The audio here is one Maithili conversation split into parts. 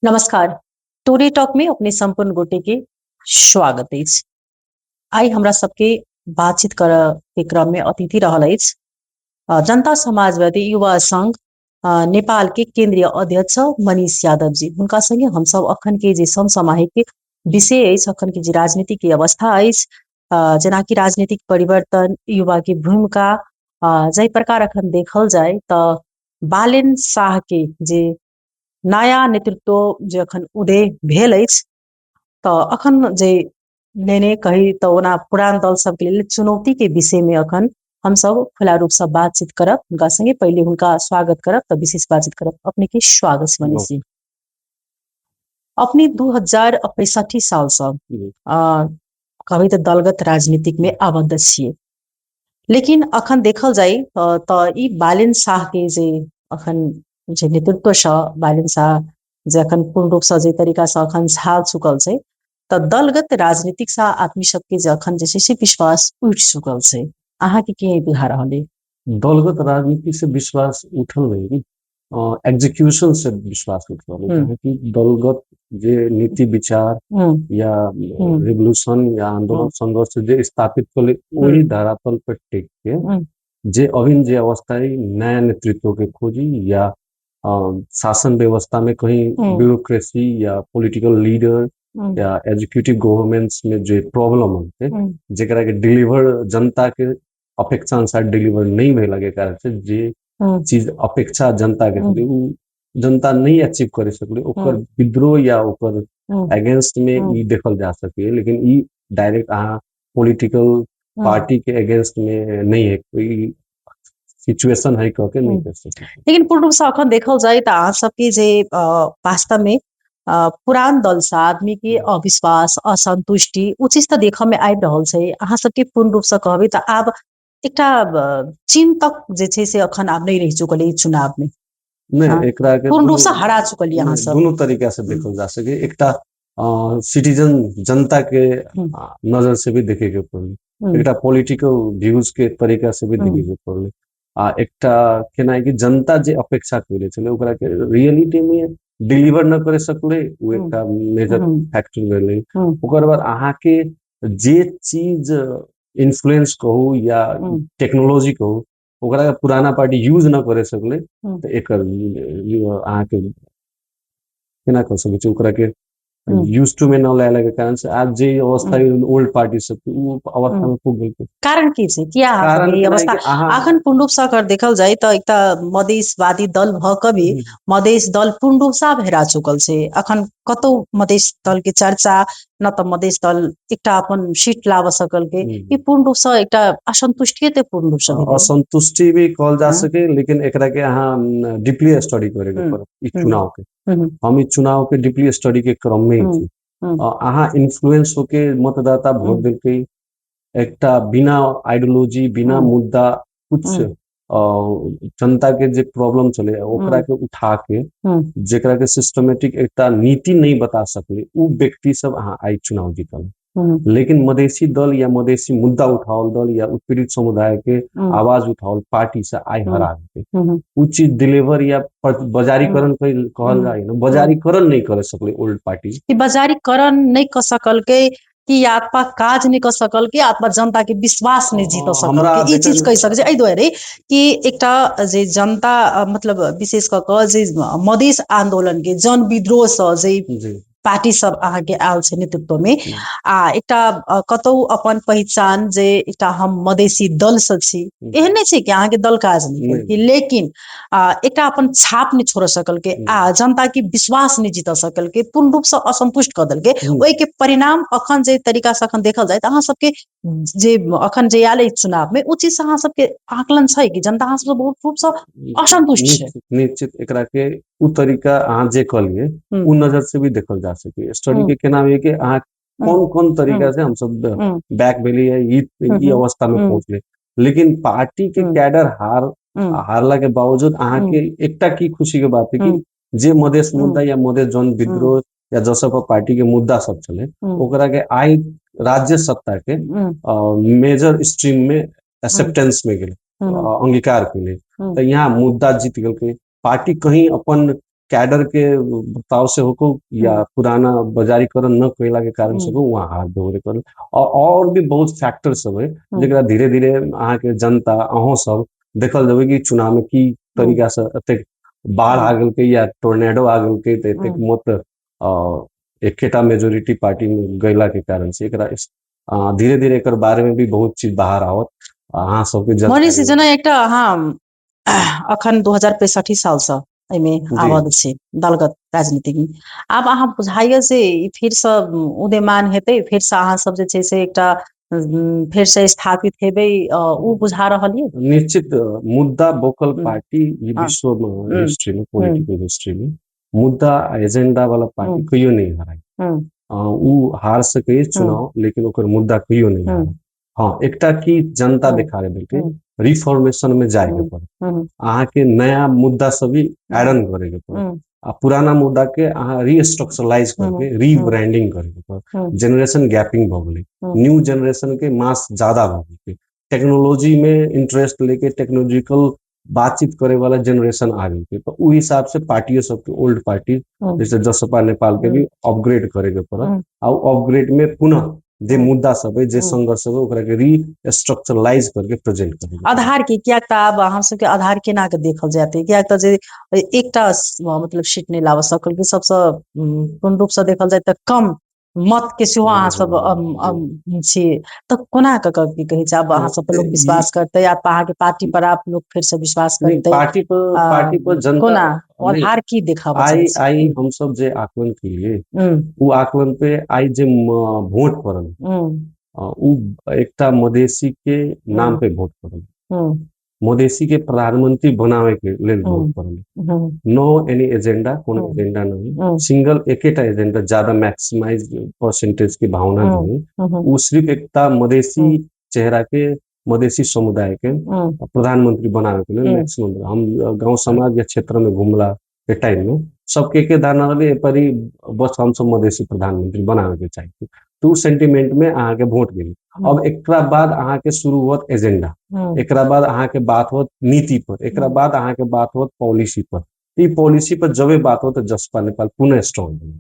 नमस्कार, टुडे टॉक में अपने संपूर्ण गोटे के स्वागत अछि। आइ हमरा सबके बातचीत करऽ के क्रम में अतिथि रहल अछि जनता समाजवादी युवा संघ नेपाल के केंद्रीय अध्यक्ष मनीष यादव जी। हुनका संगे हमसब अखन के जे समसामयिक विषय अछि, अखन के जे राजनीति के अवस्था अछि, जेनाकि राजनीतिक परिवर्तन, युवा के भूमिका, जाहि प्रकार अखन देखल जाय तऽ बालेन शाह के जे नया नेतृत्व जे अखन उदय भेल अछि, तऽ अखन जे लेने कही तऽ ओना पुरान दल सबके लेल चुनौती के विषय में अखन हमसब खुला रूप से बातचीत करब। हुनका संगे पहिले हुनका स्वागत करब तऽ विशेष बातचीत करब। अपने के स्वागत छै मनीष जी। अपने 2065 साल से कहबै तऽ दलगत राजनीतिक में आबद्ध छियै, लेकिन अखन देखल जाय तऽ ई बालेन शाह के जे अखन जे नेतृत्व सँ बालेन शाह जे अखन पूर्ण रूप से जे तरीका से अखन झाल चुकल छै, तऽ दलगत राजनीतिक सँ आदमी सबके जे अखन जे छै से विश्वास उठि चुकल छै। अहाँके की बुझा रहल अइ? दलगत राजनीति से विश्वास उठल नहीं, एग्जीक्यूशन से विश्वास उठल है। कि दलगत जे नीति विचार या रिवोल्यूशन या आंदोलन संघर्ष जे स्थापित कले वही धरातल पर टेक के जे अभी जे अवस्था है नया नेतृत्व के खोजी या शासन व्यवस्था में कहीं ब्यूरोक्रेसी या पॉलिटिकल लीडर या एग्जीक्यूटिव गवर्नमेंट्स में जो प्रॉब्लम होते जेकरा के डिलीवर जनता के अपेक्षा अनुसार डिलीवर नहीं भेला के कारण से जे चीज अपेक्षा जनता के छलै उ जनता नहीं अचीव करे सकलै, ओकर विद्रोह या ओकर अगेंस्ट में ई देखल जा सकै। लेकिन ई डायरेक्ट अहाँ पॉलिटिकल पार्टी के अगेंस्ट में नहीं है, ई सिचुएशन है कह के नहीं कर सकै। लेकिन पूर्ण रूप से अखन देखल जाय तऽ अहाँ सबके जे वास्तव में पुरान दल से आदमी के अविश्वास असंतुष्टि ओ चीज तऽ देखऽ में आबि रहल छै। अहाँ सबके पूर्ण रूप से कहबै तऽ आब एकटा चिन्तक जे छै से अखन आब नहि रहि चुकल ई चुनाव में। नहीं, एकरा के पूर्ण रूप से हरा चुकल अहाँ सब। दोनों तरीका से देखल जा सके। एकटा सिटीजन जनता के नजर से भी देखे के पड़ले, एकटा पॉलिटिकल व्यूज के तरीका से भी देखे के पड़ले, आ एकटा केना कि जनता जे अपेक्षा कइले छलै ओकरा के रियलिटी में डिलीवर न करे सकलै, ओ एकटा मेजर फैक्टर भेलै। ओकर बाद अहाँके जे चीज इन्फ्लुएंस कहू या टेक्नोलॉजी कहू ओकरा पुराना पार्टी यूज न करे सकलै, तऽ एकर अहाँके केना कह सकै छी ओकरा के यूज टू में न लायला के कारण से आज जे अवस्था ओल्ड पार्टी सब उ अवस्था में पुग गेल। कारण की छै किया ई अवस्था अखन पूर्ण रूप से अगर देखल जाय तऽ एकटा मधेशवादी दल भऽ कऽ भी मधेश दल पूर्ण रूप से आब हेरा चुकल छै। अखन कतौ मधेश दल के चर्चा न तऽ मधेश दल एकटा अपन सीट लाबऽ सकल के, ई पूर्ण रूप से एकटा असंतुष्टि ते पूर्ण रूप से असंतुष्टि भी कहल जा सके। लेकिन एकरा के अहाँ डीपली स्टडी करे के पड़त ई चुनाव के। हम ई चुनाव के डीपली स्टडी के क्रम में ही छी। अहाँ इन्फ्लुएंस होके मतदाता वोट देलकै, एकटा बिना आइडियोलॉजी बिना मुद्दा कुछ जनता के जे प्रॉब्लम छलै ओकरा के उठा के जेकरा के सिस्टमेटिक एकटा नीति नहीं बता सकलै उ व्यक्ति सब अहाँ आइ चुनाव जीतल। लेकिन मधेसी दल या मधेसी मुद्दा उठाओल दल या उत्पीड़ित समुदाय के आवाज उठाओल पार्टी से आइ हरा गेलै। उ चीज डिलीवर या बाजारीकरण कहल जाय न, बाजारीकरण नहीं करे सकलै ओल्ड पार्टी। बाजारीकरण नहीं कर सकलकै कि आत्मा काज नहीं कर सकल के आत्मा जनता के विश्वास नहीं जीत सकल के, ई चीज कहि सकै छै। एहि दुआरे कि एकटा जे जनता मतलब विशेष कऽ कऽ जे मधेश आंदोलन के जन विद्रोह सँ जे पार्टी सब अहाँके आयल छै नेतृत्व में, आ एकटा कतौ अपन पहिचान जे एकटा हम मधेसी दल से छी, एहन नहि छै कि अहाँके दल काज नहि केलकै, लेकिन एकटा अपन छाप नहि छोड़ सकल के आ जनता के विश्वास नहि जीत सकल के, पूर्ण रूप से असंतुष्ट कऽ देलकै। ओहि के परिणाम अखन जे तरीका से अखन देखल जाय तऽ अहाँ सबके जे अखन जे आयल चुनाव में ओ चीज से अहाँ सबके आकलन छै कि जनता अहाँ सबके बहुत रूप से असंतुष्ट छै। निश्चित एकरा के उ तरीका अहाँ जे कहलिए उ नजर से भी देखल जा सके। स्टडी के केना होय कि अहाँ कौन कौन तरीका से हम सब बैक भेलिए ई अवस्था में पहुंचले। लेकिन पार्टी के कैडर हारला के बावजूद अहाँ के एकटा की खुशी के बात है कि जे मधेश मुद्दा या मधेश जन विद्रोह या जसपा पार्टी के मुद्दा सब छलै ओकरा के आइ राज्य सत्ता के मेजर स्ट्रीम में एक्सेप्टेंस में गेलै, अंगीकार केलै। तऽ यहाँ मुद्दा जीत गेलकै पार्टी, कहीं अपन कैडर के बर्ताव से होको या पुराना बाजारीकरण न कैला के कारण से होको, वहाँ हार दोहरे करल। और भी बहुत फैक्टर सब है जेकरा धीरे धीरे अहाँके जनता अहों सब देखल जेबै कि चुनाव में की तरीका से एतेक बाढ़ आ गेलकै या टोर्नेडो आ गेलकै, तऽ एतेक मत एकेटा मेजोरिटी पार्टी में गैला के कारण से एकरा धीरे धीरे एकर बारे में भी बहुत चीज बाहर आवत अहाँ सबके। मनीष, जेना एकटा अहाँ अखन 2065 सालसँ एहिमे आबद्ध छै दलगत राजनीतिमे, आब अहाँ बुझाइए जे ई फेरसँ उदयमान हेतै, फेरसँ अहाँ सब जे छै से एकटा फेरसँ स्थापित हेबै, ओ बुझा रहल ये? निश्चित मुद्दा बोकल पार्टी ई विश्व में हिस्ट्री में, पॉलिटिकल हिस्ट्री में मुद्दा एजेंडा वाला पार्टी कहियो नहीं हाराई। उ हार सकै चुनाव लेकिन ओकर मुद्दा कहियो नहीं हारा। हाँ, एकटा की जनता देखा देलकै रिफॉर्मेशन में जाए के पड़त, अहाँके नया मुद्दा सब भी एड ऑन करे के पड़त आ पुराना मुद्दा के अहाँ रिस्ट्रक्चरलाइज करके रीब्रांडिंग करे के पड़त। जेनरेशन गैपिंग भऽ गेलै, न्यू जनरेशन के मास ज्यादा भऽ गेलै, टेक्नोलॉजी में इंटरेस्ट लेके टेक्नोलॉजिकल बातचीत करे वाला जनरेशन आ गेल, तऽ ओहि हिसाब से पार्टियो सबके ओल्ड पार्टी जैसे जसपा नेपाल के भी अपग्रेड करे के पड़त आ अपग्रेड में पुनः जे मुद्दा सब है, जे संघर्ष सब है, ओकरा के रिस्ट्रक्चरलाइज करके प्रेजेंट करे। आधार के कियाक तऽ आब अहाँ सबके आधार केना के देखल जाते, कियाक तऽ जे एकटा मतलब सीट नहि लाबऽ सकल कि सबसँ पूर्ण रूप से देखल जाय तऽ कम मत के सेहो अहाँ सब छी, तऽ कोना कऽ कऽ की कहै छै आब अहाँ सब पर लोक विश्वास करतै, आब अहाँके पार्टी पर आप लोग फेर से विश्वास करतै? पार्टी पर, पार्टी पर जनता कोना आधार की देखाबऽ? आइ आइ हम सब जे आकलन केलिए ओ आकलन पे आइ जे वोट पड़ल उ एकटा मधेसी के नाम पे वोट पड़ल, मधेसी के प्रधानमंत्री बनावे के लेल वोट पड़ल। नो एनी एजेंडा, कोनो एजेंडा नहीं, सिंगल एकेटा एजेंडा ज्यादा मैक्सिमाइज परसेंटेज के भावना जो है वो सिर्फ एकटा मधेसी चेहरा के मधेसी समुदाय के प्रधानमंत्री बनावे के लेल मैक्सिमम। हम गांव समाज या क्षेत्र में घुमला के टाइम में सबके के धारणा रहे परी बस हम सब मधेसी प्रधानमंत्री बनावे के चाहिए, तो सेंटिमेंट में अहाँ के वोट गेल। अब एकरा बाद अहाँ के शुरू होत एजेंडा, एकरा बाद अहाँ के बात होत नीति पर, एकरा बाद अहाँ के बात होत पॉलिसी पर। ई पॉलिसी पर जबे बात होत जसपा नेपाल पुनः स्ट्रॉन्ग बनी।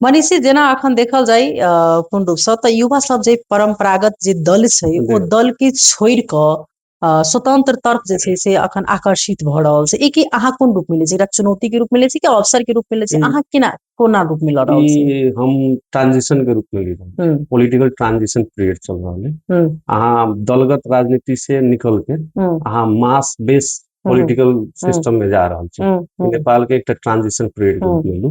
मनीषी, जेना अखन देखल जाय पूर्ण रूप से तऽ युवा सब जे परंपरागत जे दल छै ओ दल के छोड़ि कऽ स्वतंत्र तर्फ जे छै से अखन आकर्षित भऽ रहल छै, ई अहाँ कोन रूप में लै छी? एकरा चुनौती के रूप में लै छी कि अवसर के रूप में लै छी? अहाँ केना कोना रूप में लऽ रहल छी? हम ट्रांजिशन के रूप में ले रहल, पॉलिटिकल ट्रांजिशन पीरियड चल रहल है। अहाँ दलगत राजनीति से निकल के अहाँ मास बेस पॉलिटिकल सिस्टम में जा रहल छी। नेपाल के एकटा ट्रांजिशन पीरियड के रूप में लू।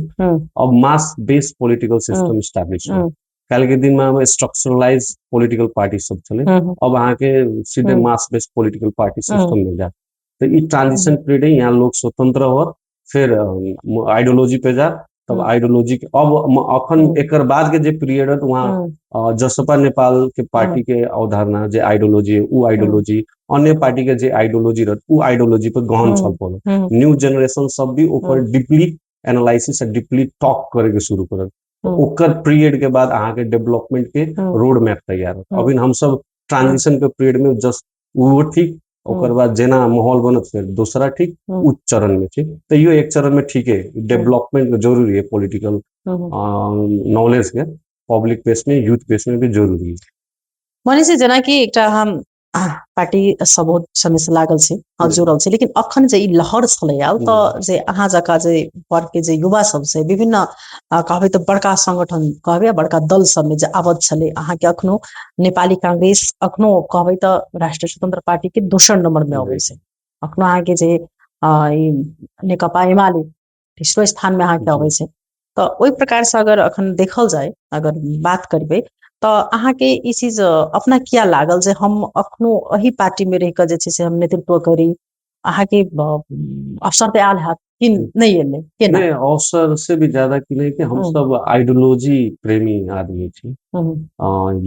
अब mass base political system establish हो। काल्हि के दिन में स्ट्रक्चरलाइज पॉलिटिकल पार्टी सब छलै, अब अहाँके सीधे mass base political party system में जायत। तऽ ई ट्रांजिशन पीरियड है, यहाँ लोग स्वतंत्र होत, फिर आइडियोलॉजी पे जात, तब आइडियोलॉजी अब अखन एकर बाद के जे पीरियड है वहाँ जसपा नेपाल के पार्टी के अवधारणा जे आइडियोलॉजी है उ आइडियोलॉजी अन्य पार्टी के जे आइडियोलॉजी रहत उ आइडियोलॉजी पर गहन छलफल, न्यू जनरेशन सब भी ओकर डीपली एनालिसिस आ डीपली टॉक करे के शुरू करत। ओकर पीरियड के बाद अहाँ के डेवलपमेंट के रोड मैप तैयार होत। अभी हम सब ट्रांजिशन के पीरियड में जस्ट वो ठीक, ओकर बाद जेना माहौल बनत फिर दोसरा ठीक, उ चरण में ठीक। तैयो एक चरण में ठीक है, डेवलपमेंट जरूरी है, पॉलिटिकल नॉलेज के पब्लिक बेस में यूथ बेस में भी जरूरी है। मनीष, जेना कि एकटा हम पार्टी सब बहुत समय से लागल छै, जुड़ल छै, लेकिन अखन जे ई लहर छलै आयल तऽ जे अहाँ जकाँ जे वर्ग के जे युवा सब छै विभिन्न कहबै तऽ बड़का संगठन कहबै बड़का दल सबमे जे आबद्ध छलै, अहाँके अखनो नेपाली कांग्रेस अखनो कहबै तऽ राष्ट्रीय स्वतंत्र पार्टी के दोसर नंबर में अबै छै, अखनो अहाँके जे नेकपा एमाले तेसरो स्थान में अहाँके अबै छै। तऽ ओहि प्रकार से अगर अखन देखल जाय, अगर बात करबै तऽ अहाँके ई चीज अपना किया लागल जे हम अखनो एहि पार्टी में रहि कऽ जे छै से हम नेतृत्व करी? अहाँके अवसर तऽ आयल हैत कि नहि एलै? केना? नहीं, अवसर से भी ज्यादा की नहीं कि हम सब आइडियोलॉजी प्रेमी आदमी छी।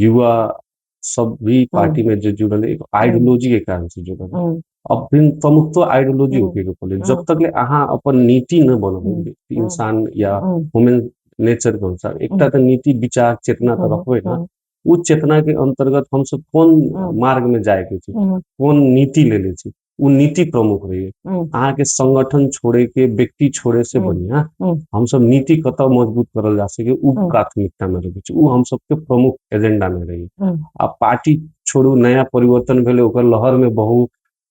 युवा सब भी पार्टी में जो जुड़ल एक आइडियोलॉजी के कारण से जुड़ल। अब फिर प्रमुख तो आइडियोलॉजी होके के पड़े, जब तक ले अहाँ अपन नीति न बनबै इंसान या ह्यूमन नेचर के अनुसार एकटा तऽ नीति विचार चेतना तऽ रखबै ना, उ चेतना के अंतर्गत हम सब कोन मार्ग में जाए के छी, कोन नीति लेले छी, ओ नीति प्रमुख रही। अहाँके संगठन छोड़े के, व्यक्ति छोड़े से बढ़िया हमसब नीति कतऽ मजबूत करल जा सके उ प्राथमिकता में रहे छै, उ हमसबके प्रमुख एजेंडा में रही। आ पार्टी छोड़ू, नया परिवर्तन भेलै ओकर लहर में बहु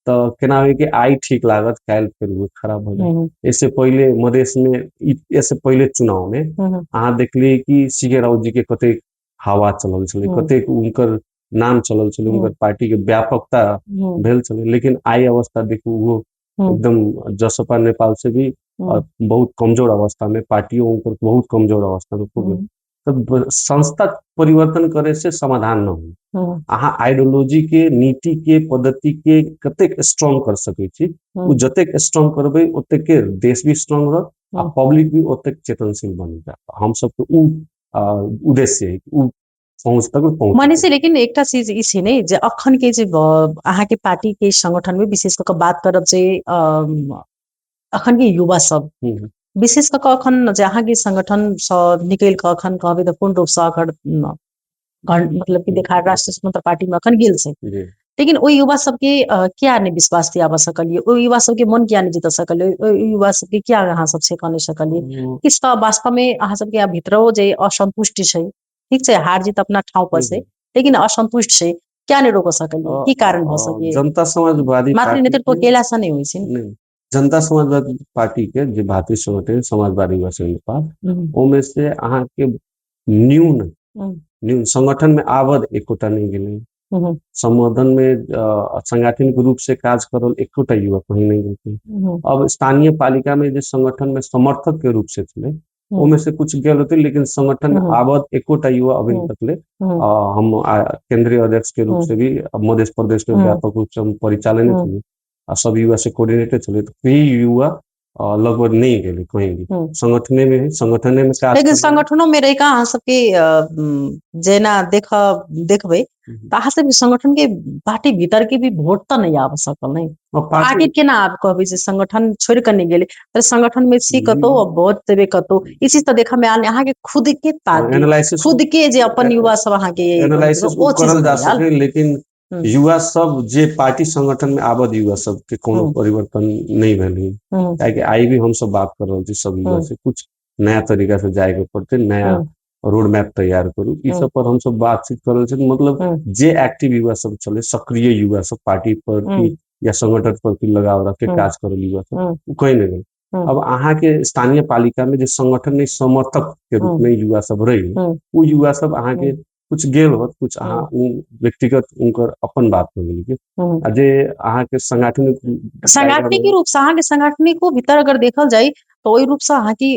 तऽ केना होइ कि आइ ठीक लागत काल्हि फेर ओ खराब भऽ जायत। एहिसे पहिले मधेश में, एहिसे पहिले चुनाव में अहाँ देखलियै कि सी के राउत जी के कतेक हवा चलल छलै, कतेक हुनकर नाम चलल छलै, हुनकर पार्टी के व्यापकता भेल छलै। लेकिन आइ अवस्था देखू, वो एकदम जसपा नेपाल से भी बहुत कमजोर अवस्था में, पार्टियों हुनकर बहुत कमजोर अवस्था में पुगल। तऽ संस्था परिवर्तन करे से समाधान न हो। अहाँ आइडियोलॉजी के, नीति के, पद्धति के कतेक स्ट्रांग कर सकै छी, ओ जतेक स्ट्रांग करबै ओतेक के देश भी स्ट्रांग रहत आ पब्लिक भी ओतेक चेतनशील बनि जायत। हम सबके उ उद्देश्य है, उ पहुँच तक पहुँच। माने से लेकिन एकटा चीज ई छै ने जे अखन के जे अहाँके पार्टी के संगठन में विशेष कऽ बात करब जे अखन के युवा सब विशेष कऽ अखन जे अहाँके संगठन सँ निकलि कऽ अखन कहबै तऽ पूर्ण रूप सँ अखन मतलब कि देखा राष्ट्रीय स्वतंत्र पार्टी में अखन गेल छै, लेकिन ओहि युवा सबके किया नहि विश्वास दियाबऽ सकलियै, ओहि युवा सबके मन किया नहि जीत सकलियै, ओहि युवा सबके किया अहाँ सब से कऽ नहि सकलियै? किछु तऽ वास्तव में अहाँ सबके भीतरो जे असंतुष्टि छै, ठीक छै हार जीत अपना ठाव पर छै, लेकिन असंतुष्ट छै, किया नहि रोकऽ सकलियै, की कारण भऽ सकैए? जनता समाजवादी मात्र नेतृत्व केला से नहि होइ छै। जनता समाजवादी पार्टी के जे भातृ संगठन समाजवादी युवा संघ नेपाल, ओमे से अहाँके न्यून न्यून संगठन में आबद एकोटा नहि गेलै, संबोधन में सांगठनिक रूप से काज करल एकोटा युवा कहीं नहीं गेलखिन। अब स्थानीय पालिका में जे संगठन में समर्थक के रूप से छलै ओमे से कुछ गेल होते, लेकिन संगठन में आबद एकोटा युवा अभी तक ले हम केंद्रीय अध्यक्ष के रूप से भी मध्य प्रदेश में व्यापक रूप से हम परिचालन छलियै आ सब युवा से कोऑर्डिनेटेड छलै, तऽ कोई युवा लगभग नहीं गेलै कहीं भी संगठने में, संगठने में काज। लेकिन संगठनों में रहि कऽ अहाँ सबके जेना देखबै तऽ अहाँ सबके संगठन के पार्टी भीतर के भी वोट तऽ नहि आबि सकल नहि, आखिर केना आब कहबै जे संगठन छोड़ि कऽ नहि गेलै? तऽ संगठन में छी कतौ वोट देबै कतौ, ई चीज तऽ देखऽ में आयल अहाँके खुद के पार्टी, खुद के जे अपन युवा सब अहाँके एनालिसिस करल जा सकै, लेकिन युवा सब जे पार्टी संगठन में आबद युवा सब के कोनो परिवर्तन नहीं भेलै, काहेकि आइ भी हम सब बात कर रहल छी सब युवा से, कुछ नया तरीका से जाय के पड़तै, नया रोड मैप तैयार करू, ई सब पर हम सब बातचीत कर रहल छी। मतलब जे एक्टिव युवा सब छलै, सक्रिय युवा सब पार्टी पर या संगठन प्रति लगाव रख के काज करल युवा सब, ओ कहीं नहीं गेल। अब अहाँके स्थानीय पालिका में जे संगठन में समर्थक के रूप में युवा सब रही, ओ युवा सब अहाँके कुछ गेल होत, कुछ अहाँ ओ व्यक्तिगत उनकर अपन बात हो गेल आ जे अहाँके सांगठनिक सांगठनिक रूप से अहाँके सांगठनिको भीतर अगर देखल जाय तऽ ओहि रूप से अहाँके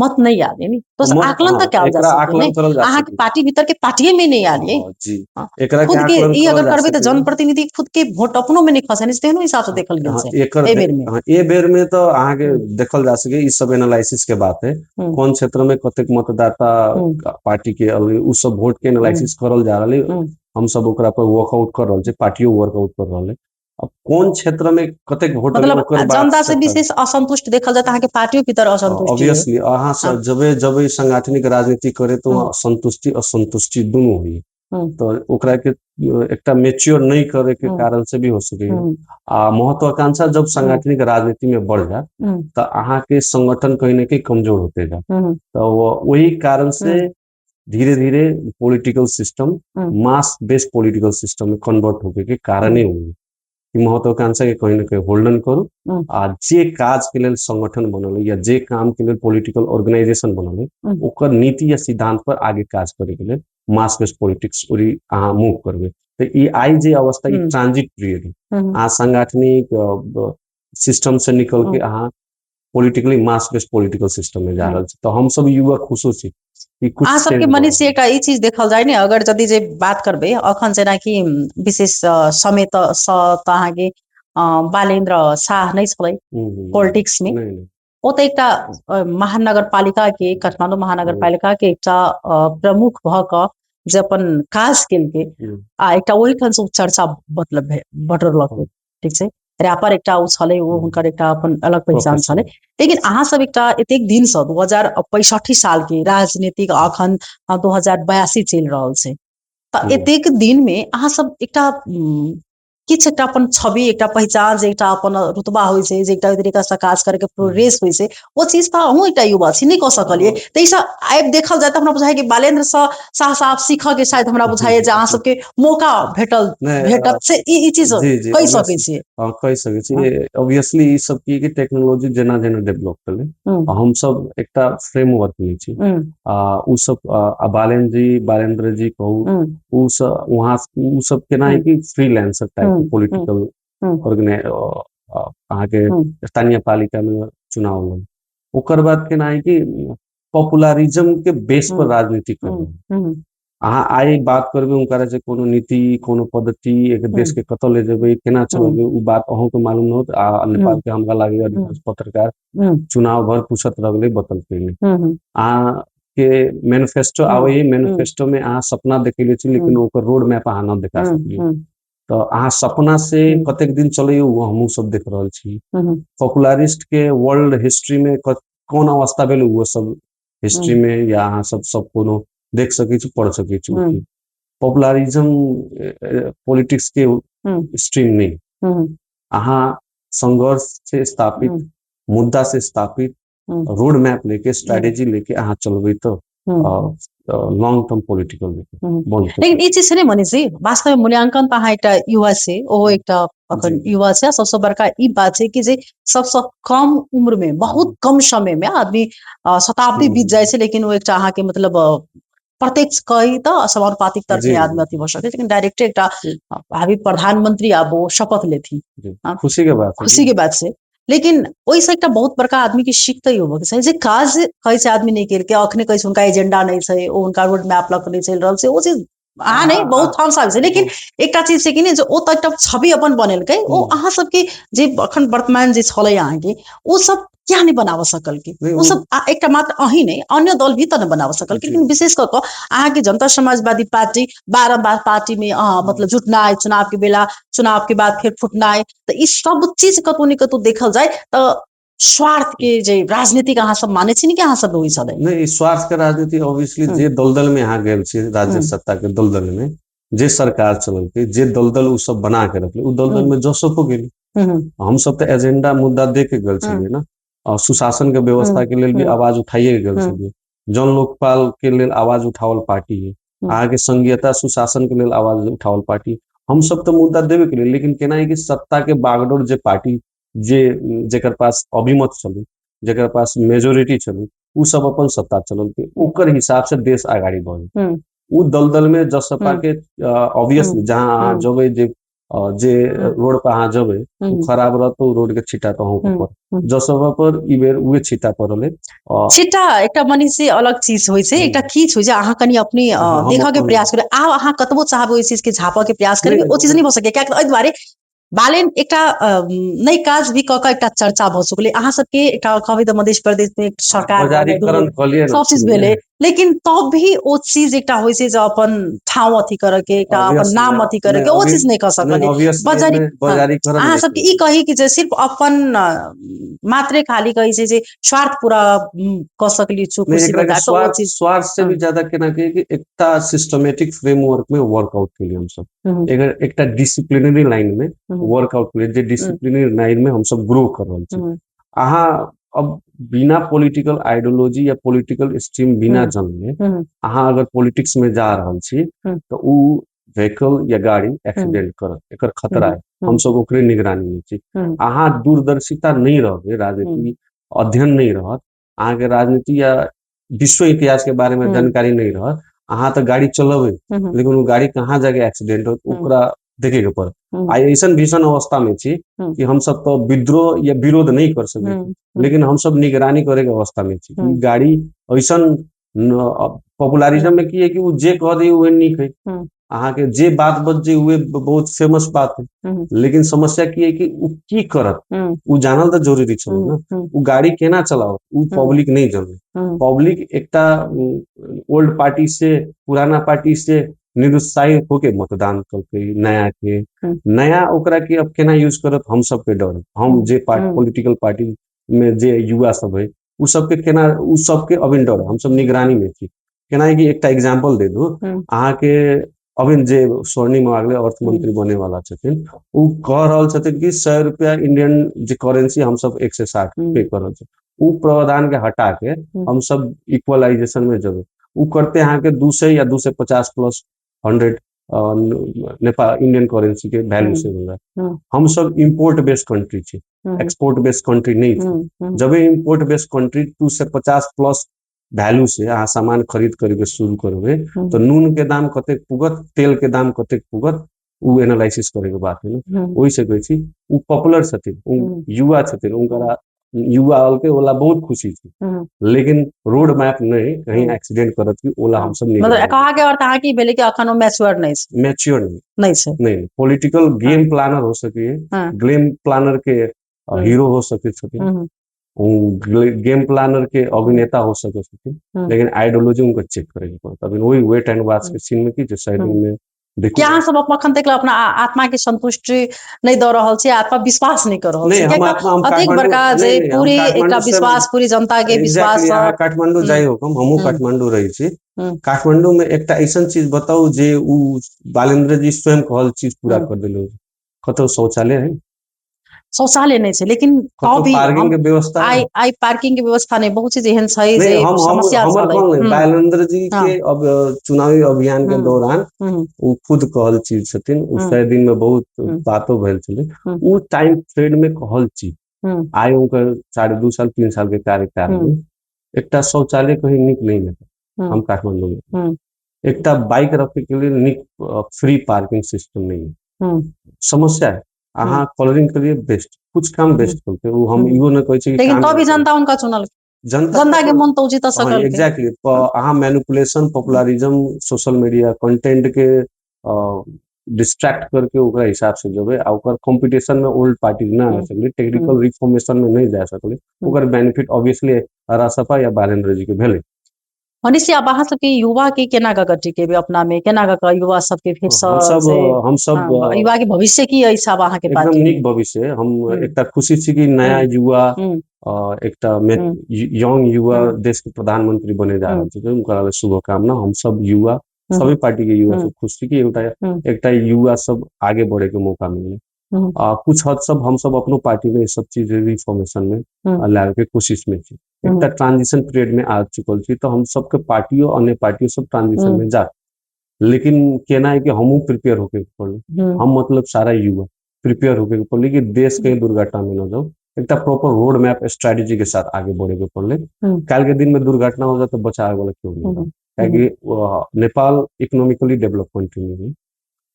मत नहीं आयल यानी तो आकलन तऽ कयल जा सकै, अहाँके पार्टी भीतर के पार्टीए में नहीं आयल जी। एकरा खुद के ई अगर करबै तऽ जनप्रतिनिधि खुद के वोट अपनो में नहीं खसैन, तेहनो हिसाब से देखल गेल छै एहि बेर में। एहि बेर में तऽ अहाँके देखल जा सके, ई सब एनालिसिस के बात है, कोन क्षेत्र में कतेक मतदाता पार्टी के अलग, उ सब वोट के एनालिसिस करल जा रहल है, हम सब ओकरा पर वर्कआउट कर रहल छी, पार्टियो वर्कआउट कर रहल है। अब कोन क्षेत्र में कतेक वोट, मतलब जनता से विशेष असंतुष्ट देखल जाए, अहाँके पार्टियो भीतर असंतुष्टि। ऑब्वियसली अहाँ सब जबे जबे सांगठनिक राजनीति करे तो संतुष्टि असंतुष्टि दुनू हुई, तो ओकरा के एकटा मेच्योर नहीं करे के कारण से भी हो सके। आ महत्वाकांक्षा जब सांगठनिक राजनीति में बढ़ जाए तो अहाँ के संगठन कहीं ना कहीं कमजोर होते जाए, तो वही कारण से धीरे धीरे political system mass based political system में कन्वर्ट होके के कारण ही हुई कि महत्वाकांक्षा के कहीं ना कहीं होल्डन करू आ जे काज के लेल संगठन बनल या जे काम के लेल पॉलिटिकल ऑर्गेनाइजेशन बनल ओकर नीति या सिद्धांत पर आगे काज करे के लेल मास बेस्ड पॉलिटिक्स ओरी अहाँ मूव करबै। तऽ ई आइ जे अवस्था ई ट्रांजिट पीरियड है, अहाँ सांगठनिक सिस्टम से निकल के अहाँ politically mass based political system में जा रहल छी, तऽ हम सब युवा खुशो छी कि कुछ अहाँ सबके change मने भऽ से एकटा ई चीज देखल जाय ने, अगर यदि जे बात करबै अखन जेनाकि विशेष समय तऽ तऽ अहाँके बालेन्द्र शाह नहि छलै पॉलिटिक्स में, ओ तऽ एकटा महानगरपालिका के, काठमाडौँ महानगरपालिका के एकटा प्रमुख भऽ कऽ जे अपन काज केलकै आ एकटा ओहिठाम से चर्चा मतलब बटोरलकै, ठीक छै, रैपर एकटा ओ छलै, ओ हुनकर एकटा अपन अलग पहचान छलै। लेकिन अहाँ सब एकटा एतेक दिन से 2065 साल के राजनीतिक अखन 2082 चलि रहल छै, तऽ एतेक दिन में अहाँ सब एकटा किछु एकटा अपन छवि, एकटा पहिचान, जे एकटा अपन रुतबा होइ छै, जे एकटा ओहि तरीका से काज करे के प्रोग्रेस होइ छै, ओ चीज तऽ अहूँ एकटा युवा छी, नहि कऽ सकलियै। ताहिसँ आबि देखल जाय तऽ हमरा बुझाइ कि बालेन्द्र शाह साहब सीखऽ के शायद हमरा बुझाइए जे अहाँ सबके मौका भेटल भेटत, से ई चीज कहि सकै छियै। हँ, कहि सकै छी। ऑब्वियसली ई सब की कि टेक्नोलॉजी जेना जेना डेवलप भेलै, हमसब एकटा फ्रेमवर्क मे छी, आ ओ सब आ बालेन्द्र जी कहू, ओ सब वहाँ ओ सब केना है कि फ्रीलांसर टाइप के पॉलिटिकल अहाँके स्थानीय पालिका में चुनाव लड़, ओकर बाद केना है कि पॉपुलरिज्म के बेस पर राजनीति कर। अहाँ आइ बात करबै हुनका से कोनो नीति, कोनो पद्धति, एक देश के कतऽ ले जेबै, केना चलेबै, ओ बात अहूँके मालूम न होत। आ नेपाल के हमरा लागैए अधिकांश पत्रकार चुनाव भर पूछत रह गेलै, बतलकै नहि। अहाँ के मैनिफेस्टो आबै, मैनिफेस्टो में अहाँ सपना देखेले छी, लेकिन ओकर रोड मैप अहाँ न देखा सकलियै। तऽ अहाँ सपना से कतेक दिन चलैए ओ हमहूँ सब देख रहल छी। पॉपुलरिस्ट के वर्ल्ड हिस्ट्री में कोन अवस्था भेल ओ सब हिस्ट्री में या अहाँ सब सब कोनो देख सकै छी, पढ़ सकै छी। पॉपुलरिज्म पॉलिटिक्स के स्ट्रीम नहीं, अहाँ संघर्ष से स्थापित, मुद्दा से स्थापित रोड मैप लेके, स्ट्रेटेजी लेके अहाँ चलबै तऽ लॉन्ग टर्म पॉलिटिकल बन। लेकिन ई चीज छै ने मनीष जी, वास्तव में मूल्यांकन तऽ अहाँ एकटा युवा छै, ओहो एकटा अखन युवा छै। सबसँ बड़का ई बात छै कि जे सबसँ कम उम्र में, बहुत कम समय में आदमी शताब्दी बीत जाइ छै, लेकिन ओ एकटा अहाँके मतलब प्रत्यक्ष कही तऽ समानुपातिक तर्फ आदमी अथी भऽ सकै, लेकिन डायरेक्ट एकटा भावी प्रधानमंत्री आब ओ शपथ लेथिन, खुशी के बात, खुशी के बात छै। लेकिन ओहिसँ एकटा बहुत बड़का आदमी के सीख तऽ होबऽ के चाही जे काज कहै छै आदमी नहि केलकै, अखने कहै छै हुनका एजेंडा नहि छै, ओ हुनका रोड मैप लऽ कऽ नहि चलि रहल छै, ओ चीज अहाँ नहि बहुत ठाम से आबै छै। लेकिन एकटा चीज छै कि नहि जे ओ तऽ एकटा छवि अपन बनेलकै, ओ अहाँ सबके जे अखन वर्तमान जे छलै अहाँके ओ सब किया नहि बनाबऽ सकलकै? ओ सब एकटा मात्र अहीं नहि, अन्य दल भी तऽ नहि बनाबऽ सकलकै, लेकिन विशेष कऽ कऽ अहाँके जनता समाजवादी पार्टी बारम्बार पार्टी में मतलब जुटनाइ, चुनाव के बेला, चुनाव के बाद फेर फुटनाइ, तऽ ई सब चीज कतौ ने कतौ देखल जाय तऽ स्वार्थ के जे राजनीतिक अहाँ सब मानै छी ने कि अहाँ सब होइ छलै? नहि, स्वार्थ के राजनीति ऑब्वियसली जे दलदल में अहाँ गेल छी, राज्य सत्ता के दलदल में जे सरकार चललकै, जे दलदल ओ सब बना के रखले, ओ दलदल में जसपो गेली। हम सब तऽ एजेंडा मुद्दा दे के गेल छलियै ने, और सुशासन के व्यवस्था के लेल भी आवाज उठाइए गेल छलियै। जन लोकपाल के लेल आवाज उठावल पार्टी है, अहाँके संघीयता सुशासन के लेल आवाज उठावल पार्टी, हम सब तऽ मुद्दा देबे के लेल। लेकिन केना है कि सत्ता के बागडोर जे पार्टी जे जेकर पास अभिमत छलै, जेकर पास मेजोरिटी छलै, ओ सब अपन सत्ता चललकै, ओकर हिसाब से देश अगाडि बढ़ल। ओ दलदल में जसपा के ऑब्वियसली जहाँ अहाँ जेबै, जे रोड पर अहाँ जेबै ओ खराब रहत, ओ रोड के छिट्टा तऽ अहूँ पर जसपा पर ई बेर उहे छिट्टा पड़ल है। छिट्टा एकटा मनीषी अलग चीज होइ छै, एकटा किछु होइ छै, अहाँ कनि अपने देखऽ के प्रयास करू। आब अहाँ कतबो चाहबै ओहि चीज के झापऽ के प्रयास करबै, ओ चीज नहि भऽ सकैए। कियाकि एहि दुआरे बालेन एकटा नहि काज भी कऽ कऽ एकटा चर्चा भऽ चुकलै अहाँ सबके, एकटा कहबै तऽ मध्य प्रदेश में सरकार सब चीज भेलै, लेकिन तब भी ओ चीज एकटा होइ छै जे अपन ठाउँ अथी करऽ के, एकटा अपन नाम अथी करऽ के, ओ चीज नहि कऽ सकलै। बजारी अहाँ सबके ई कही कि जे सिर्फ अपन मात्रे खाली कहै छै जे स्वार्थ पूरा कऽ सकली चूक। स्वार्थ से भी ज्यादा केना कि एकटा सिस्टमेटिक फ्रेमवर्क में वर्कआउट केलियै हमसब, एकटा डिसिप्लिनरी लाइन में वर्कआउट केलियै, जे डिसिप्लिनरी लाइन में हमसब ग्रो कर रहल छी। अहाँ अब बिना पॉलिटिकल आइडियोलॉजी या पॉलिटिकल स्ट्रीम बिना जानले अहाँ अगर पॉलिटिक्स में जा रहल छी तऽ उ व्हीकल या गाड़ी एक्सीडेंट करत, एकर खतरा है। हमसब ओकरे निगरानी में छी। अहाँ दूरदर्शिता नहीं रहबै, राजनीति अध्ययन नहीं रहत अहाँके, राजनीति या विश्व इतिहास के बारे में जानकारी नहीं रहत, अहाँ तऽ गाड़ी चलेबै, लेकिन ओ गाड़ी कहाँ जाके एक्सीडेंट होत ओकरा देखे के पड़त। आइ ऐसन भीषण अवस्था में छी कि हमसब तो विद्रोह या विरोध नहीं कर सकै, लेकिन हमसब निगरानी करे के अवस्था में छी। गाड़ी ऐसन पॉपुलरिज्म में की है कि वो जे कह दे उहे नीक है, अहाँके जे बात बज जे उहे बहुत फेमस बात है, लेकिन समस्या की है कि उ की करत उ जानल तऽ जरूरी छलै ने, उ गाड़ी केना चलाओत उ पब्लिक नहीं जाने। पब्लिक एकटा ओल्ड पार्टी से, पुराना पार्टी से निरुत्साहित होके मतदान करके नया के नया ओकरा के अब केना यूज करत हम सबके डर। हम जे पॉलिटिकल पार्टी में जे युवा सब है उ सबके केना, उ सबके अभी डर, हम सब निगरानी में छी। केना कि एकटा एग्जाम्पल दे दू अहाँके, अभी जे स्वर्णिम वागले अर्थमंत्री बने वाला छथिन, ओ कह रहल छथिन कि 100 रुपया इंडियन जे करेंसी हमसब 160 पे कर रहल छी, ओ प्रावधान के हटा के हमसब इक्वलाइजेशन में जेबै। ओ करते अहाँके 200 या 250 प्लस 100 नेपाल इंडियन करेंसी के वैल्यू से होगा। हमसब इम्पोर्ट बेस्ड कंट्री छी, एक्सपोर्ट बेस्ड कंट्री नहीं छी। जब import based country 250 plus value से अहाँ सामान खरीद करके शुरू करबै तऽ नून के दाम कतेक पुगत, तेल के दाम कतेक पुगत, ओ एनालिसिस करे के बात है ना। ओहि से कहै छी ओ पॉपुलर छथिन, ओ युवा छथिन, उनका युवा के ओला बहुत खुशी छै, लेकिन रोड मैप नहीं कहीं एक्सीडेंट करत की ओला हम सब नहीं। मतलब कहा के अर्थ अहाँ की भेलै कि अखन ओ मैच्योर नहीं छै। मैच्योर नहीं, नहीं छै, नहीं पॉलिटिकल गेम प्लानर हो सके, गेम प्लानर के हीरो हो सके छथिन, गेम प्लानर के अभिनेता हो सके छथिन, लेकिन आइडियोलॉजी उनका चेक करे के पड़त। अभी वही वेट एंड वॉच के सीन में की जे साइड में देखू। कि अहाँ सब अखन तक अपना आत्मा के संतुष्टि नहीं दऽ रहल छी, आत्मा विश्वास नहीं कर रहल छी। अतेक बड़का जे पूरी एकटा विश्वास, पूरी जनता के विश्वास। काठमांडू जाइ हो, हमहूँ काठमांडू रहै छी। काठमांडू में एकटा ऐसन चीज बताउ जे उ बालेंद्र जी स्वयं कहल चीज पूरा कर देलौ। कतौ शौचालय है? शौचालय नहीं छै, लेकिन पार्किंग के व्यवस्था, आई पार्किंग के व्यवस्था नहीं, बहुत चीज एहन छै जे समस्या छै। बालेंद्र जी के अब चुनावी अभियान के दौरान ओ खुद कहल चीज छथिन, उ 100 दिन में बहुत बातो भेल छलै, उ टाइम फ्रेम में कहल चीज आइ उनकर 2.5 साल 3 साल के कार्यकाल में एकटा शौचालय कहीं नीक नहीं भेटल हम काठमांडू में, एकटा बाइक रखे के लिए नीक फ्री पार्किंग सिस्टम नहीं है, समस्या है। अहाँ कलरिंग के लिए बेस्ट कुछ काम बेस्ट करते, वो हम इहो न कहै छी, लेकिन तो भी जनता उनका चुनल, जनता के मन तो जीत सकल। एग्जैक्टली, अहाँ manipulation, popularism, social media content के डिस्ट्रैक्ट करके ओकरा हिसाब से जेबै आ ओकर कंपटीशन में ओल्ड पार्टी ना आ सकलै, टेक्निकल रिफॉर्मेशन में नहीं जा सकलै, ओकर बेनिफिट ऑब्वियसली रासपा या बालेंद्र जी के भेलै। मनीष, अब अहाँ सबके युवा के केना कऽ टिकेबै अपना में, केना कऽ युवा सबके फिर से हम सब युवा के भविष्य की अछि अब अहाँ के पार्टी? एकदम नीक भविष्य। हम एकटा खुशी छी कि नया युवा, एकटा यंग युवा देश के प्रधानमंत्री बने जा रहल छै, उनका शुभकामना। हम सब युवा, सभी पार्टी के युवा सब खुश छी कि एकटा युवा सब आगे बढ़े के मौका मिले। कुछ हद सब हम सब अपनो पार्टी में सब चीज रिफॉर्मेशन में लावे के कोशिश में छी। एकटा ट्रांजिशन पीरियड में आ चुकल छी, तो हम सबके पार्टियों अन्य पार्टियों सब ट्रांजिशन में जा, लेकिन केना है कि हमहूँ प्रिपेयर होके पड़ले, हम मतलब सारा युवा प्रिपेयर होके पड़ले कि देश के दुर्घटना में न जाओ, एकटा प्रॉपर रोड मैप स्ट्रेटेजी के साथ आगे बढ़े के पड़ले। काल के दिन में दुर्घटना हो जाए तो बचावे वाला क्यों नहीं, काहे नेपाल इकोनॉमिकली डेवलप कंट्री नहीं है,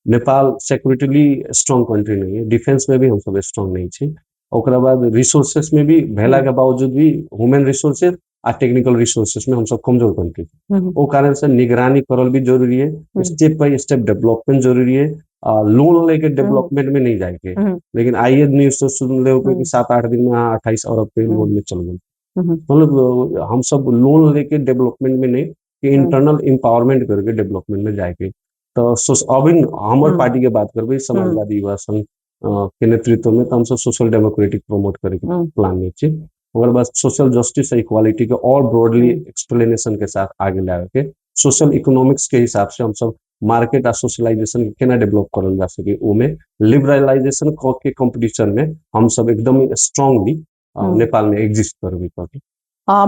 नेपाल सिक्योरिटीली स्ट्रॉन्ग कंट्री नहीं है, डिफेंस में भी हम सब स्ट्रॉन्ग नहीं छी, ओकरा बाद रिसोर्सेस में भी भेला के बावजूद भी ह्यूमन रिसोर्सेज आ टेक्निकल रिसोर्सेस में हम सब कमजोर कंट्री। ओ कारण से निगरानी करल भी जरूरी है, स्टेप बाय स्टेप डेवलपमेंट जरूरी है, लोन लेके डेवलपमेंट में नहीं जाएंगे। लेकिन आइए न्यूज तो सुन ले कि 7-8 दिन में 28 अरब के लोन में चल गए। मतलब हम सब लोन लेके डेवलपमेंट में नहीं कि इंटरनल एम्पावरमेंट करके डेवलपमेंट में जाएंगे। तो अभी हमारे पार्टी के बात करबे, समाजवादी युवा संघ के नेतृत्व में तो हम सब सोशल डेमोक्रेटिक प्रमोट करे के प्लान में छी। ओकर बाद सोशल जस्टिस और इक्वालिटी के और ब्रॉडली एक्सप्लेनेशन के साथ आगे लावे के सोशल इकोनॉमिक्स के हिसाब से हम सब मार्केट आ सोशलाइजेशन के केना डेवलप करल जा सके, ओमे लिबरलाइजेशन के कंपटीशन में हम सब एकदम स्ट्रांगली नेपाल में एग्जिस्ट करबे करते।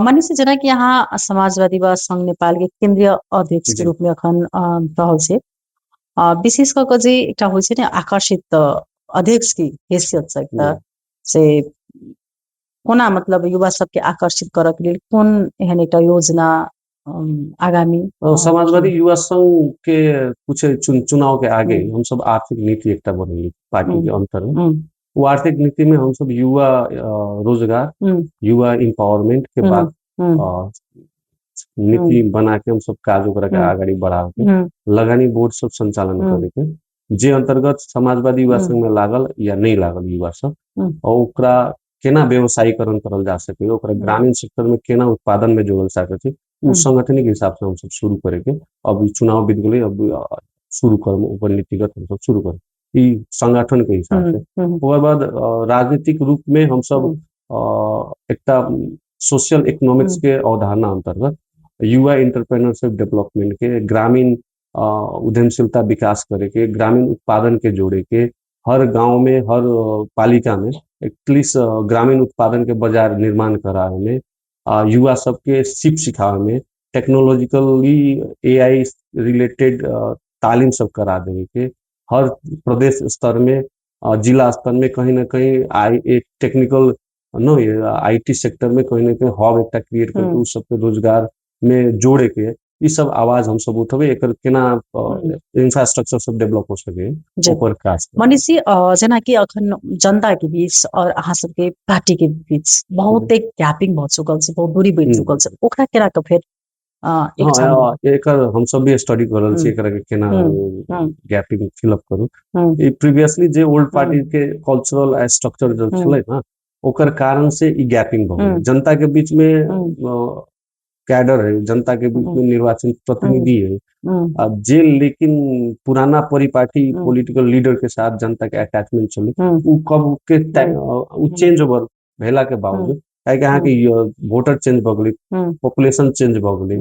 मनीष, जेना कि यहाँ समाजवादी युवा संघ नेपाल के केंद्रीय अध्यक्ष के रूप में अखन रहल छै, विशेष कऽ जे एकटा होइ छै ने आकर्षित अध्यक्ष की हैसियत से एकटा से कोना मतलब युवा सबके आकर्षित करऽ के लेल कोन एहन एकटा योजना आगामी? समाजवादी युवा संघ के कुछ चुनाव के आगे हम सब आर्थिक नीति एकटा बनेली पार्टी के अंतर्गत। वो आर्थिक नीति में हम सब युवा रोजगार, युवा एम्पावरमेंट के बाद नीति बना के हम सब काज ओकरा के आगाड़ी बढ़ा के लगानी बोर्ड सब संचालन करे के, जे अंतर्गत समाजवादी युवा संघ में लागल या नहीं लागल युवा सब और ओकरा केना व्यवसायीकरण करल जा सके, ओकरा ग्रामीण सेक्टर में केना उत्पादन में जोड़ल सके छै, उ संगठनिक हिसाब से हम सब शुरू करे के। अब चुनाव बीत गेलै, अब शुरू करम ऊपर नीतिगत हम सब शुरू करम ई संगठन के हिसाब से। ओकर बाद राजनीतिक रूप में हम सब एकटा सोशल इकोनॉमिक्स के अवधारणा अंतर्गत युवा एंटरप्रेन्योरशिप डेवलपमेंट के ग्रामीण उद्यमशीलता विकास करे के, ग्रामीण उत्पादन के जोड़े के, हर गांव में हर पालिका में एटलीस्ट ग्रामीण उत्पादन के बाजार निर्माण करावे में, युवा सबके सिप सिखावे में, टेक्नोलॉजिकली एआई रिलेटेड तालीम सब करा देवे के, हर प्रदेश स्तर में जिला स्तर में कहीं ना कहीं आई एक टेक्निकल न IT sector में कहीं ना कहीं हब एकटा क्रिएट करके उ सबके रोजगार में जोड़े के, ई सब आवाज हम सब उठेबै। एकर केना इंफ्रास्ट्रक्चर सब डेवलप हो सके ओकर काज। मनीषी, जेनाकि अखन जनता के बीच और अहाँ सबके पार्टी के बीच बहुत एक गैपिंग भऽ चुकल छै, बहुत दूरी बढ़ि चुकल छै, ओकरा केना के फेर एकर हम सब भी स्टडी कर रहल छी एकरा के केना गैपिंग फिल अप करू। ई प्रीवियसली जे ओल्ड पार्टी के कल्चरल आ स्ट्रक्चर जो छलै ना, ओकर कारण से ई गैपिंग भऽ गेलै। जनता के बीच में कैडर है, जनता के बीच में निर्वाचन प्रतिनिधि है जे, लेकिन पुराना परिपाटी पॉलिटिकल लीडर के साथ जनता के अटैचमेंट छलै उ कब के उ चेंज ओवर भेला के बावजूद, काहेकि अहाँके वोटर चेंज भऽ गेलै, पॉपुलेशन चेंज भऽ गेलै,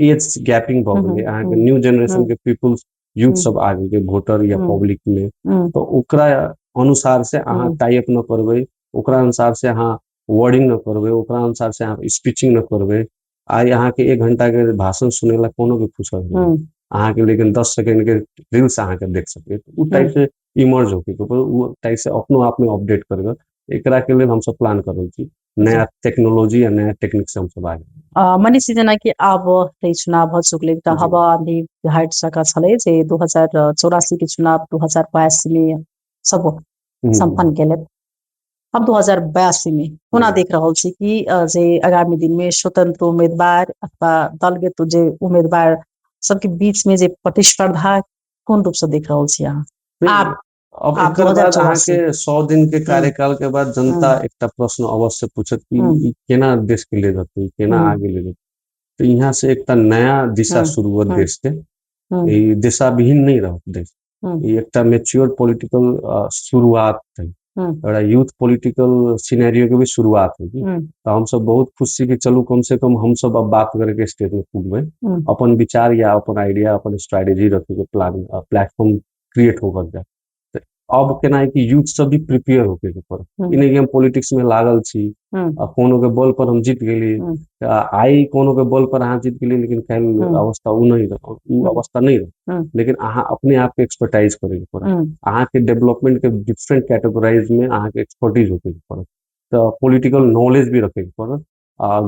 एज गैपिंग भऽ गेलै, अहाँके न्यू जेनरेशन के पीपल यूथ सब आ गेलै वोटर या पब्लिक में, तऽ ओकरा अनुसार से अहाँ टाई अप न करबै, ओकरा अनुसार से अहाँ वर्डिंग न करबै, ओकरा अनुसार से अहाँ स्पीचिंग न करबै। आइ अहाँके 1 घंटा के भाषण सुनेला कोनो के फुर्सत नहि अहाँके, लेकिन 10 सेकेंड के रील्स अहाँके देख सकै, उ टाइप से इमर्ज होके उ टाइप से अपनो आप में अपडेट करबै। एकरा के लेल हमसब प्लान कर रहल छी, नया टेक्नोलॉजी या नया टेक्निक से हमसब आगे। मनीष जेनाकि आब तऽ चुनाव भऽ चुकलै, तऽ हवा आंधी हाइट सका छलै जे 2084 के चुनाव 2082 में सब सम्पन्न केलक। अब 2082 में कोना देख रहल छी कि जे आगामी दिन में स्वतंत्र उम्मीदवार अथवा दलगत जे उम्मीदवार सबके बीच में जे प्रतिस्पर्धा कोन रूप से देख रहल छी अहाँ? अब एकर बाद अहाँके 100 दिन के कार्यकाल के बाद जनता एकटा प्रश्न अवश्य पूछत कि केना देश के ले जेतै, केना आगे ले जेतै। तऽ यहाँ से एकटा नया दिशा शुरू होत देश के, ई दिशाविहीन नहीं रहत देश, ई एकटा मेच्योर पॉलिटिकल शुरुआत है, एउटा यूथ पॉलिटिकल सिनेरियो के भी शुरुआत है। तो हम सब बहुत खुश छी कि चलू कम से कम हम सब अब बात करे के स्टेज में पुगबै, अपन विचार या अपन आइडिया अपन स्ट्रेटेजी रखे के प्लान प्लेटफॉर्म क्रिएट हो जाए। अब केना है कि यूथ सब भी प्रिपेयर होके के पड़त, ई नहीं कि हम पॉलिटिक्स में लागल छी आ कोनो के बल पर हम जीत गेली, आइ कोनो के बल पर अहाँ जीत गेली लेकिन काल्हि अवस्था उ नहीं रह, उ अवस्था नहीं रह, लेकिन अहाँ अपने आप के एक्सपर्टाइज करे के पड़त, अहाँ के डेवलपमेंट के डिफरेंट कैटेगराइज में अहाँ के एक्सपर्टीज होके के पड़त, तो पॉलिटिकल नॉलेज भी रखे के पड़त,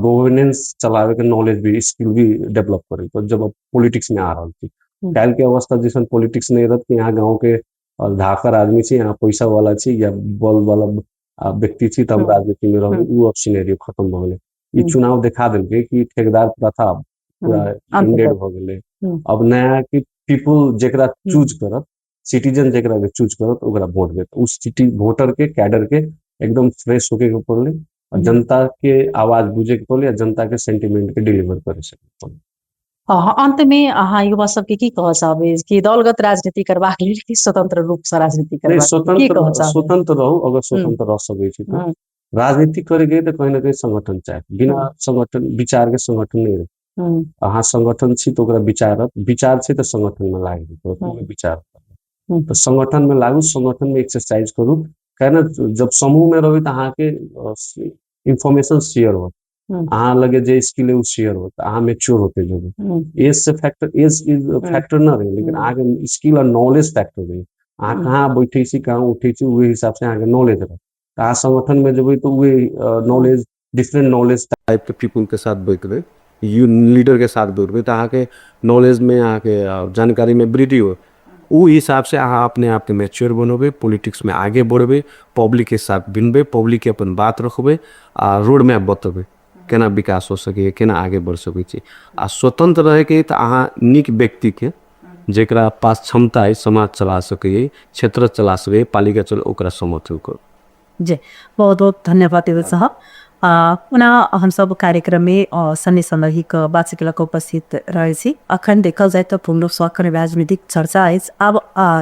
गवर्नेंस चलावे के नॉलेज भी स्किल भी डेवलप करे के पड़त जब पॉलिटिक्स में आ रहल छी। काल्हि के अवस्था जैसन पॉलिटिक्स नहीं रहत कि यहाँ गाँव के धाकर आदमी छी, यहाँ पैसा वाला छी या बल वाला व्यक्ति छी तब राजनीति में रहबै, उ अब सिनेरियो खत्म भऽ गेलै। ई चुनाव देखा देलकै कि ठेकेदार प्रथा पूरा एंडेड भऽ गेलै। अब नया कि पीपल जेकरा चूज करत, सिटीजन जेकरा के चूज करत ओकरा वोट देत, उ सिटी वोटर के कैडर के एकदम फ्रेश होके के पड़लै, जनता के आवाज बुझे के पड़लै, जनता के सेंटिमेंट के डिलीवर करे सके पड़लै। अंत में अहाँ युवा सबके की कहऽ चाहबै कि दलगत राजनीति करबाक लेल कि स्वतंत्र रूप से राजनीति करबाक? स्वतंत्र रहू, अगर स्वतंत्र रह सकै छी तऽ राजनीति करे के तऽ कहीं ना कहीं संगठन चाही, बिना संगठन विचार के संगठन नहीं रहे। अहाँ संगठन छी तऽ ओकरा विचार विचार छै तऽ संगठन में लागे विचार, तऽ संगठन में लागू, संगठन में एक्सरसाइज करू, काहे ना जब समूह में रहबै तऽ अहाँके इंफॉर्मेशन शेयर होत, अहाँ लगे जे स्किल है उ शेयर होत, अहाँ मेच्योर होते जेबै। एज से फैक्टर, एज is factor न रहे, लेकिन अहाँके स्किल और नॉलेज फैक्टर रहे, अहाँ कहाँ बैठे छी कहाँ उठे छी ओहि हिसाब से अहाँके नॉलेज रहे। अहाँ संगठन में जेबै तऽ उहे नॉलेज डिफरेंट नॉलेज टाइप के पीपल के साथ बैठबै, you leader के साथ बैठबै तऽ अहाँके नॉलेज में अहाँके जानकारी में वृद्धि हो, उ हिसाब से अहाँ अपने आप के मैच्योर बनबै, पॉलिटिक्स में आगे बढ़बै, पब्लिक के साथ बिनबै, पब्लिक के अपन बात रखबै आ रोड मैप बतेबै केना विकास हो सकैए, केना आगे बढ़ सकै छी। आ स्वतंत्र रहैके तऽ अहाँ नीक व्यक्तिके जेकरा पास क्षमता अइ समाज चला सकैए, क्षेत्र चला सकैए, पालिका चला, ओकरा समर्थन करू। जी बहुत बहुत धन्यवाद देव साहब। ओना हमसब कार्यक्रम में सन्ने सन्नहिक बातचीत लऽ कऽ उपस्थित रहै छी। अखन देखल जाय तऽ पूर्ण रूपसँ अखन राजनीतिक चर्चा अछि। आब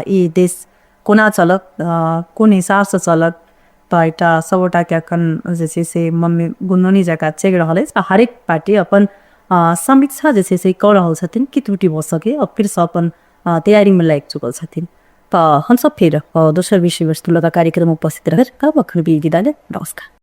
ई देश कोना चलत, कोन हिसाबसँ चलत, तऽ एकटा सबगोटाके अखन जे छै से मनमे गुनगुनी जकाँ चलि रहल अछि। आ हरेक पार्टी अपन समीक्षा जे छै से कऽ रहल छथिन कि त्रुटि भऽ सके आ फेरसँ अपन तैयारीमे लागि चुकल छथिन। तऽ हमसब फेर दोसर विषय वस्तु लऽ कऽ कार्यक्रम उपस्थित रहब। तब अखन विदा। नमस्कार।